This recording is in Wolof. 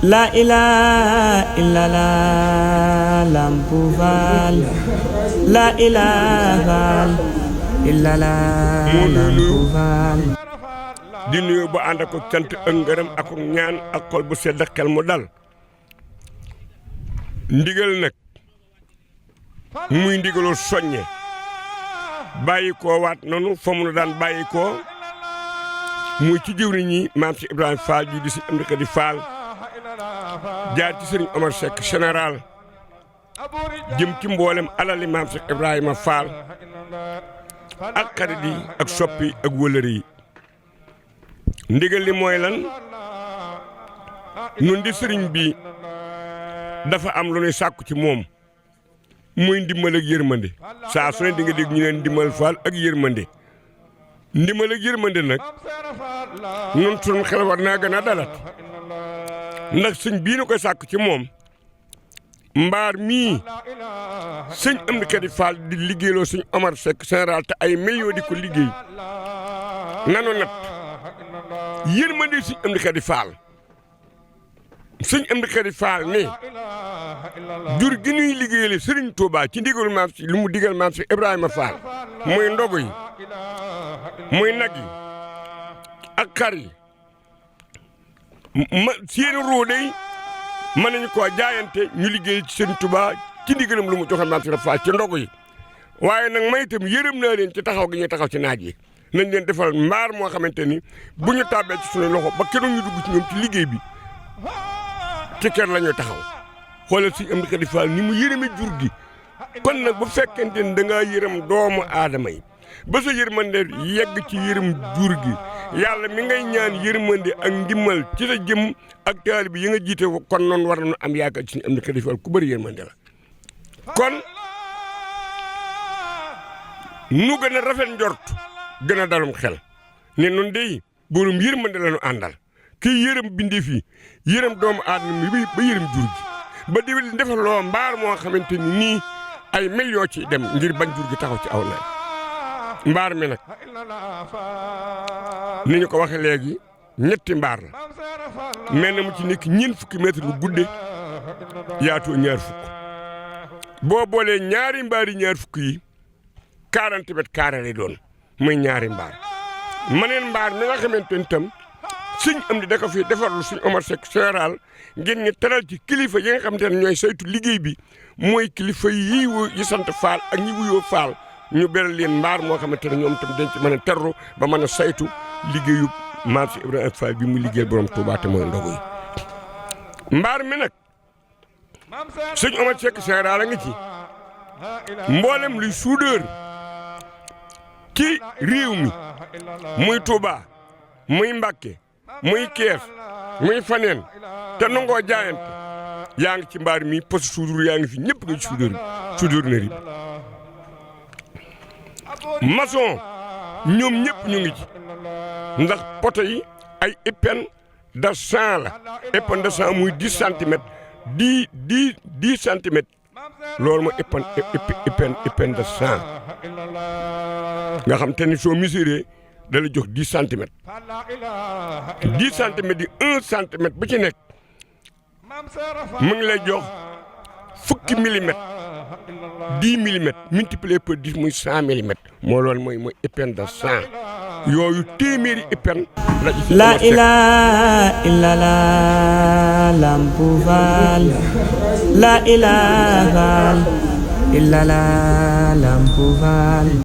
La ilaha illallah Lamp Fall la ilaha illallah Lamp Fall di nuyu bu ànd ak cant ak ngërëm ak ñaan ak xol bu sedd xel mu dal ndigal nag muy ndigaloo soññe bàyyi koo waat noonu fa mu daan bàyyi koo muy ci jëwriñ ñi maam si Ibrahima Fall ji di si Amdi Khady Fall jaar ci sëriñ Omar Seck général jëm ci mboolem alali maam si Ibrahima Fall ak xarit yi ak soppi ak wëlëri yi ndigal li mooy lan nun di sëriñ bi dafa am lu ñuy sàkku ci moom muy ndimbal ak yërmande saa su ne di nga dégg ñu leen ndimbal Fall ak yërmande ndimbal ak yërmande nag nun sunu xel war naa gën a dalat ndax sëñ bii na koy sàkku ci moom mbaar mii sëñ Amdi Khady Fall di liggéeyloo sëñ Omar Seck général te ay millions di ko liggéey nanu nat yërmande sëñ Amdi Khady Fall sëñ Amdi Khady Fall ne jur gi ñuy liggéeyale Sëriñ Touba ci ndigal maam si lu mu digal maam si Ibrahima Fall muy ndogu yi muy nag yi ak xar yi seen róode yi mën nañu koo jaayante ñu liggéey ci Sëriñ Touba ci ndigalam lu mu joxe maam si Fall ci ndogu yi waaye nag may itam yërëm naa leen ci taxaw gi ñuy taxaw ci naaj yi nañ leen defal mbaar moo xamante ni bu ñu tàbbee ci suñu loxo ba keroog ñu dugg ci ñoom ci liggéey bi ci kër la ñuy taxaw xoolal si Amdi Khady Fall ni mu yërëme jur gi kon nag bu fekkente ni da ngaa yërëm doomu aadama yi ba sa yërmande yegg ci yërëm jur gi yàlla mi ngay ñaan yërmande ak ndimmal ci sa jëm ak taalibe bi yi nga jiite kon noonu war nañu am yaakaar ci Amdi Khady Fall ku bëri yërmande la kon nu gën a rafet njort gën a dalum xel ne nun dey borom yërmande la ñu àndal kii yërëm bindee fii yërëm doomu aadama mi ba yërëm jur gi ba diwil defal loo mbaar moo xamante ni nii ay millions ci dem ngir bañ jur gi taxaw ci aw naaj mbaar mi nag ni ñu ko waxee léegi ñetti mbaar la mel na mu ci nekk ñeent fukki mètre lu gudde yaatoo ñaar fukk boo boolee ñaari mbaari ñaar fukk yi 40 mètres carrés lay doon muy ñaari mbaar maneen mbaar mi nga xamante ni tam sëñ Amdi da ko fi defarlu sëñ Omar Seck général ngeen ñu teral ci kilifa yi nga xamante ne ñooy saytu liggéey bi mooy kilifa yi sant Fall ak ñi wuyoo Fall ñu beral leen mbaar moo xamante ne ñoom tam dañ ci mën a terru ba mën a saytu liggéeyu maam si Ibrahima Fall bi mu liggéeyal borom Touba te mooy ndogu yi mbaar mi nag sëñ Omar Seck général a ngi ci mboolem luy soudeur ci réew mi muy Touba muy Mbàkke muy Kees muy faneen te nangoo jaayante yaa ngi ci mbaar mi poste soudure yaa ngi fi ñëpp nga ci soudure maçon ñoom ñëpp ñu ngi ci ndax poto yi ay épine de 100 la épine de 100 muy 10 centimètres 10 centimètres loolu mooy épine de 100 nga xam te ni soo mesuré da la jox 10 centimètres 10 centimètres di 1 centimètre bu ci nekk mu ngi lay jox fukki millimètres 10 millimètres multiplié par 10 muy 100 millimètres moo loolu mooy épine de 100 yooyu téeméeri épine la ilaha illallah Lamp Fall la ilaha illallah Lamp Fall